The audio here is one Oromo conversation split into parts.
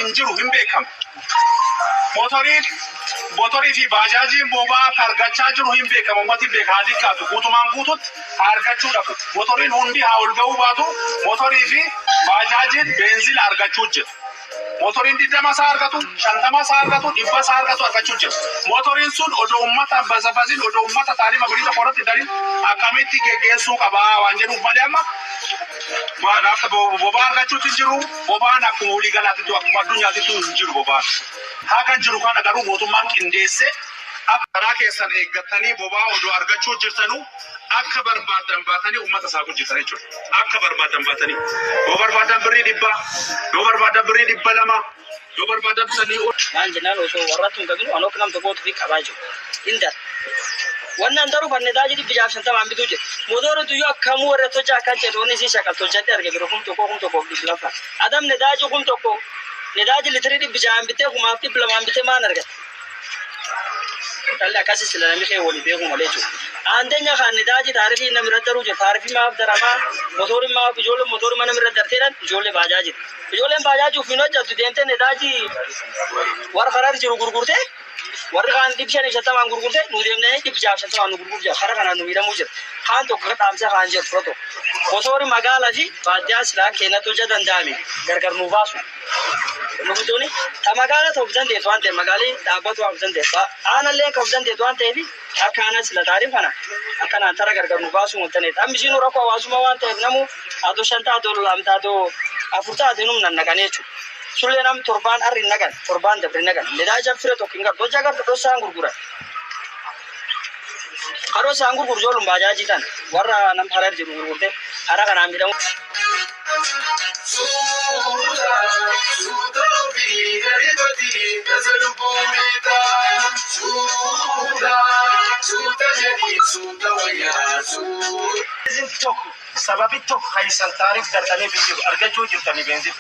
hin jiru hin beekamu. Motorii fi baajaajiin boba'aa akka argachaa jiru hin beekamu. Ummati hin beeka, haa xiqqaatu, guutumaan guututti haa argachuu dhabu. Motoriin hundi haa ol ga'uu baatu, motorii fi baajaajiin beenzila argachuu jira. Motoriin 20 isaa argatu, 50 isaa argatu, 100 isaa argatu argachuu jira. Motoriin sun odoo uummata bazabaziin, odoo uummata taarifa birii tokko irratti darin akkamitti geggeessuu qabaa waan jedhuuf malee, amma boba'aa argachuutti hin jiru. Boba'aan akkuma walii galaatitti, akkuma addunyaatitti hin jiru boba'aan. Haga jiru kana garuu mootummaan qindeessee akka karaa keessan eeggatanii boba'aa odoo argachuu jirtanuu akka barbaadan baatanii uummata saaquu jirtan jechuudha. Akka barbaadan baatanii. Yoo barbaadan birrii 100, yoo barbaadan birrii 200, yoo barbaadan sanii ol. Maan jennaan, osoo warratti hin qabinu anoo nam tokkootu fi qabaa jiru. Hin dar. Wannan daruu fanne taajii 650n bituu jira. Motorri tuyyuu akkamuu warra tolcha akkan jedhu, wanni isii shaqal tolchadhe arge bira 1000, 1200. Adam nedaaji 1000, nedaaji litirii 600n bitee 1200n bitee maan argate? Dhalli akkasii sila namni kee walii beeku malee jechuudha. Aantenya kan nedaaji taarifii namni irra daruu jira. Taarifii maaf daramaa, motorri maaf ijoollee motorri mana irra darteedhaan ijoollee baajaajii. Ijoolleen baajaajii ofiin hojjettu deemtee nedaaji warra karaa jiru gurgurtee, warri kaan 550n gurgurtee, nu deemnee 650n nu gurguru jira. Karaa kanaan nu miidhamuu jira. Kaan tokko dhaamsa kaan jiru fudhatu. Motorri magaalaa fi baadiyyaa silaa keenyatti hojja danda'ame gargar nu baasu. Nu guddooni ta magaalaa ta'uuf dandeessu waan ta'eef, magaalii dhaabbatu waan dandeessu. Aanallee akka of dandeessu waan ta'eef, akka aanaa sila taariif kana akkanaan tara gargar nu baasuu waan ta'eef. Amma isiinuu rakkoo hawaasummaa waan ta'eef, namu adoo shan taate, lama taate, afur taate num nannaqanii jechuudha. Sullee nam torbaan arri hin naqan, torbaan dabri hin naqan. Midaaja fira tokko hin qabu. Hojii agartu dhossaan gurguran. Karoo isaan gurguru ijoolleen baajaajii tan warra nam harar jiru gurgurte karaa kanaan miidhamu. Suuta, suuta ofii gadi tasa lubbuu beekaa. Suuta, suuta jedhi, suuta wayyaa suuta. Beenzin tokko sababi tokko keessan taarif dartaniif hin jiru, argachuu jirtanii beenzin.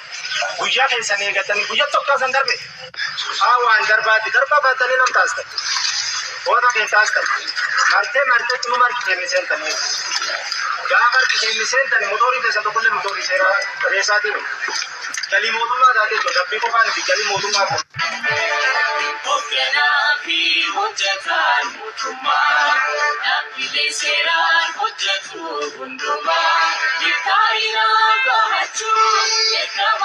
Guyyaa keessan eegatanii guyyaa tokko san darbe. Haa, waan darbaatti darbaa baatanii nam taasisan. Hoota kee taasisan. Martee martee nu marti kenni seentanii. Gaafa harki kenni seentanii motorii keessa tokkollee motorii seeraa qabeessaatiin. Galii mootummaa taatee jiru gabbii qofaan fi galii mootummaa kun. Hoogganaa fi hojjetaan mootummaa dhaabbilee seeraan hojjetu hundumaa milkaa'ina bahachuu ergama.